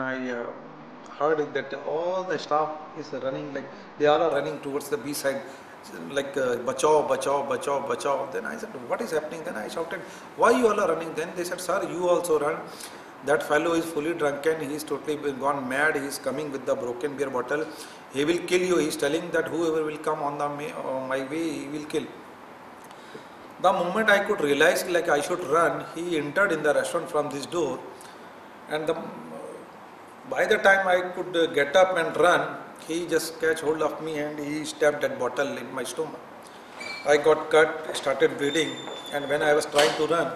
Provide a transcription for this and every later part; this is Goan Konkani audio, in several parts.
I heard that all the staff is running, like they all are running towards the B side, like bachao, bachao, bachao, bachao. Then I said, what is happening? Then I shouted, why you all are running? Then they said, sir, you also run. That fellow is fully drunken, he is totally gone mad, he is coming with the broken beer bottle, he will kill you. He is telling that whoever will come on the my way, he will kill. The moment I could realize like I should run, he entered in the restaurant from this door, and by the time I could get up and run, he just catch hold of me and he stabbed that bottle in my stomach. I got cut, started bleeding, and when I was trying to run,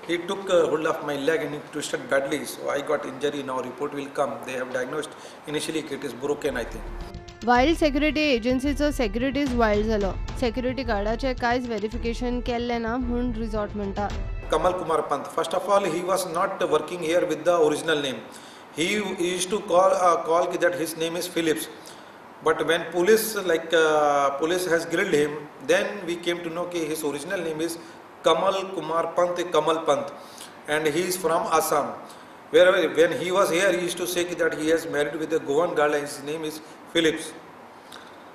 he took hold of my leg and he twisted badly, so I got injury. Now report will come. They have diagnosed initially it is broken, I think. Wild security एजन्सीचो सेक्युरिटीज वायल्ड जालो. सेक्युरिटी गार्डाचें कांयच वेरिफिकेशन केल्लें ना म्हूण रिसॉर्ट म्हणटा. Kamal Kumar Pant, first of all, he was not working here with the original name. He used to call that his name is Phillips. But when police police has grilled him, then we came to know that his original name is Kamal Kumar Pant, Kamal Pant, and he is from Assam. Where when he was here, he used to say that he has married with a Goan girl and his name is Phillips.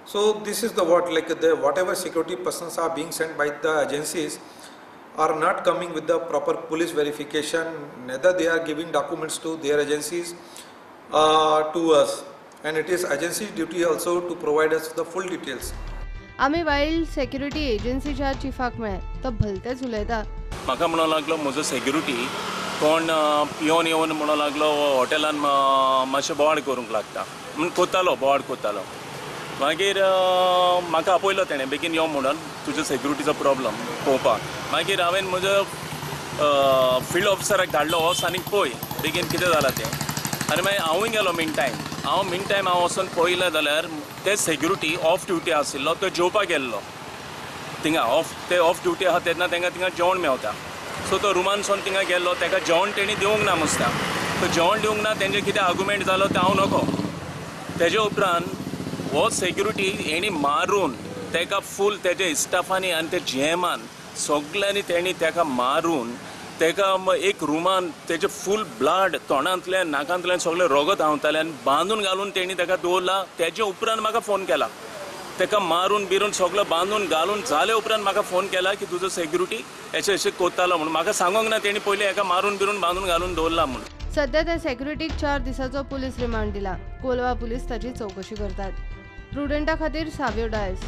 So this is the what, like the whatever security persons are being sent by the agencies are not coming with the proper police verification, neither they are giving documents to their agencies to us, and it is agency's duty also to provide us the full details. आमी वायल्ड सेक्युरिटी एजन्सीच्या चिफाक मेळ्ळे, तो भलतेच उलयता. म्हाका म्हणूंक लागलो म्हजो सेक्युरिटी कोण पियोन येवन म्हणूंक लागलो हॉटेलान मातशें बोवाळ करूंक लागता म्हूण कोतालो, बोवाळ कोतालो. मागीर म्हाका आपयलो तेणें, बेगीन यो म्हणून तुज्या सेक्युरिटीचो प्रॉब्लम पळोवपाक. मागीर हांवें म्हज्या फिल्ड ऑफिसराक धाडलो, वच आनी पळय बेगीन कितें जालां तें. आनी मागीर हांवूय गेलो मीन टायम. हांव मीन टायम हांव वचून पळयलें जाल्यार ते सेक्युरिटी ऑफ ड्युटी आशिल्लो, तो जेवपाक गेल्लो थिंगा. ऑफ ते ऑफ ड्युटी आसा तेन्ना तांकां थिंगा जेवण मेवता. सो तो रुमानसून थिंगा गेल्लो, ताका जेवण तेणी दिवंक ना मुसता. तो जेवण दिवंक ना, तेंचे कितें आर्ग्युमेंट जालो तें हांव नको. तेजे उपरांत हो सेक्युरिटी हेणी मारून ताका फूल तेजे इस्टाफांनी आनी ते जीएमान सगल्यांनी तेणी ताका मारून ताका एक रुमान तेजे फूल ब्लड तोंडांतल्यान नाकांतल्यान सगळें रगत धांवतालें आनी बांदून घालून तेणी ताका दवरला. तेजे उपरांत म्हाका फोन केला, ताका मारून बिरून सगळें बांदून घालून जाले उपरांत म्हाका फोन केला की तुजो सेक्युरिटी अशें अशें कोत्तालो म्हणून. म्हाका सांगूंक ना तेणी पयलीं हेका मारून बिरून बांदून घालून दवरला म्हणून. सध्या त्या सेक्युरिटीक 4 दिसाचो पुलीस रिमांड दिला. कोलवा पुलीस ताची चवकशी करतात. प्रुडंटा खातीर सावियो डायस.